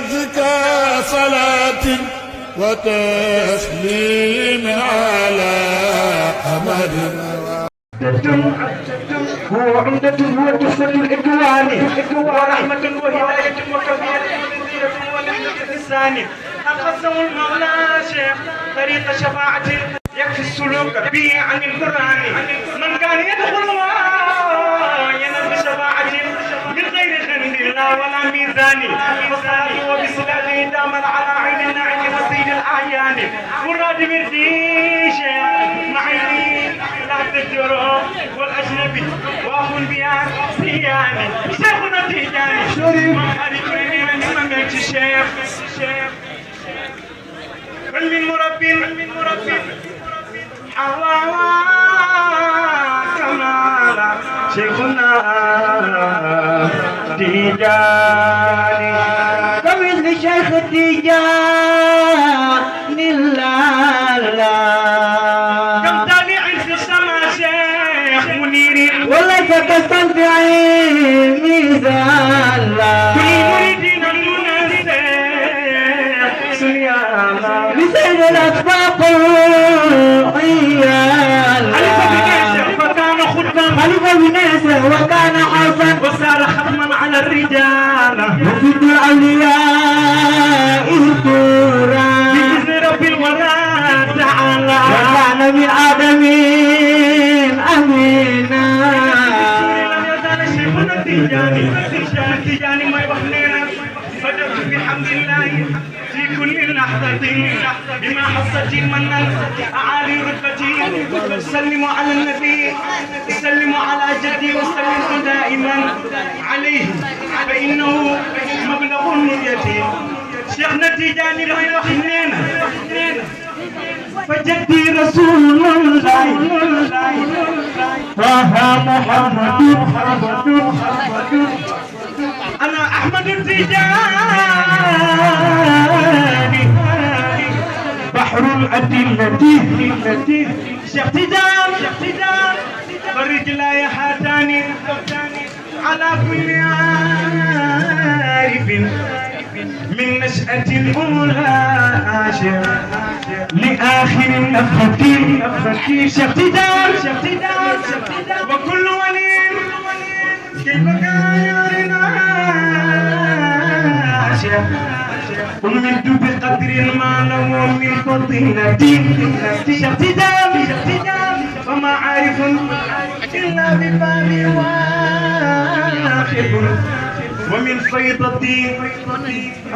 أزكى صلاة وتسليم على أمر هو عمدة هو تحفة الإكوان ورحمة وهداية وكفية ونذيرة ونحلة اللسان أقسم المولى شيخ طريق شفاعة يكفي السلوك به عن القرآن من كان يدخل ينال بشفاعة من غير خند لا ولا ميزان فصلاة وبصلاته دامر على عين النعيم وسيد الأعيان مراد مردي شيخ معيني لا تجرؤ والأجنبي وأخن بها سياني شيخنا تيجاني من أريد من مملك الشيخ من مربي حواوا كمالا شيخنا تيجاني كمثل شيخ تيجاني لا كم طالع في السماء شيخ منير وليس كالصنفعي ميزان كل المريدين المنسيح سنيانا بسيد الأسباق خليفة بنيسة وكان حسن وصار ختما على الرجال وفد الأولياء القرآن بإذن رب الورى تعالى وكان من آدم أمينا لم يزال شيخنا التيجاني ما يوحنينا بدأت بحمد الله في كل لحظة بما حصتي من أعالي رتبتي سلموا على النبي سلموا على جدي وسلموا دائما عليه فإنه مبلغ النية شيخنا التيجاني لا يوحنينا فجدي رسول الله طه محمد أنا أحمد التيجاني بحر الأدلة شيخ تيجان والرجلاي حاتاني على كل عارف من نشأة الأولى لآخر النفخة شيخ تيجان وكل ولي كيف كان أمنت بقدر ما له من فضيلة شتدام وما عارف إلا ببابي واحد ومن فيضتي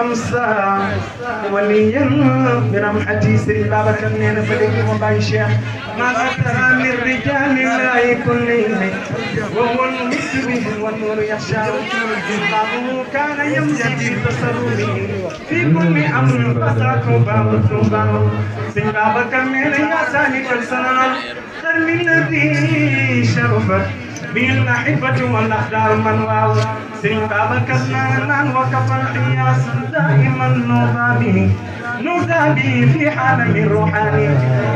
أمسى وليا برمحتي سري بابا كمنين فدك وباي شيخ ماذا ترى من رجال الله كلهم وهو الممد به والنور يخشى بابه كان يمشي في تصرفه في كل أمر فتاك باب الثوبان سري بابا كمنين يا سالك السنن خير من الذي شرفت به الأحبة والأخدار من واو سري بابا كسنانا وكفى الحياس دائما نوضى به في عالم الروحاني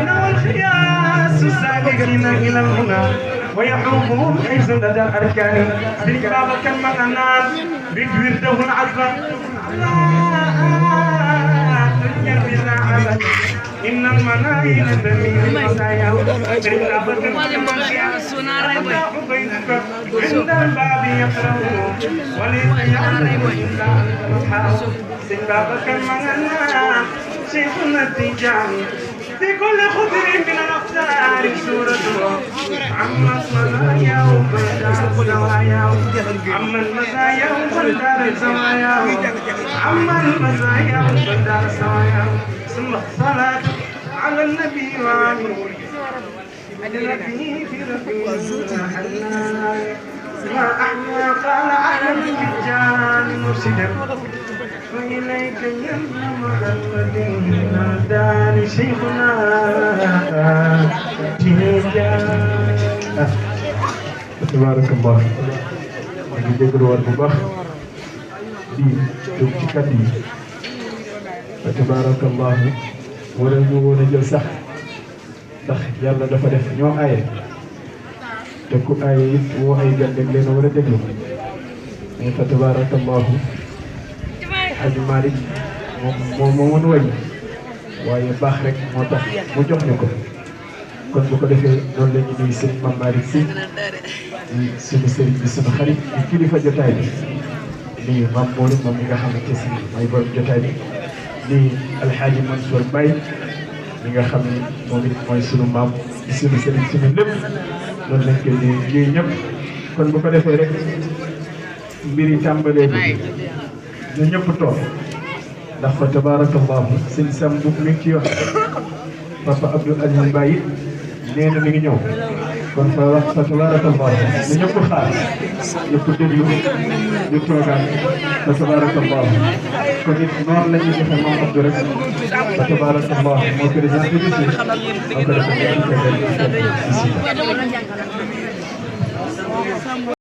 نوى الخياس سالكين إلى الهنا ويحوبهم حيث لدى الأركان سري بابا كمنا بجورده العزة لا تجربنا عبد إن المنايل تميل المسايا سري بابا كمنا بينك عند الباب يقرأ وليس يعلم إلا سري بابا كمنا شيخنا التيجاني في كل خضر من الأقدار سورته عما المزايا وبدار الزوايا عما المزايا وبدار الزوايا عما المزايا وبدار الزوايا ثم الصلاة على النبي وعلى النبي في رفيق ما أحيا قال أحمد التيجان مرشدا وإليك يمنى محمد ناداني شيخنا تيجان تبارك الله di dégluwaat bu baax di jóg ci kàddu yi fa tabarakallahu wala ñu woon a jël sax ndax yàlla dafa def ñoo aaye te ku aaye it woo ay gan rek leen a war a déglu mais fa tabarakallahu Hadji Malick moo mën way waaye baax rek moo tax mu jox ñu ko kon bu ko defee noonu la ñu nuyu sëñ Mame Malick Sy suñu sëriñ bi suñu xarit di kilifa jotaay bi nii Mame Modou moom mi nga xamante si mooy borom jotaay bi nii Alxaaji Mansour Mbaye mi nga xam ne moom it mooy sunu maam suñu sëriñ suñu lépp loolu lañ koy nuyu ñëpp kon bu ko defee rek mbir yi tàmbalee bi ñu ñëpp toog ndax fa tabarakallahu sëñ Sam bu mi ngi ci yoon papa Abdou Aziz Mbaye nee na mi ngi ñëw kon fa tabarakallahu ñu ñëpp xaar ñëpp déglu ñu toogaan fa tabarakallahu kon it noonu la ñuy joxe moom Abdou rek fa tabarakallahu moo présenté bi si moo ko defee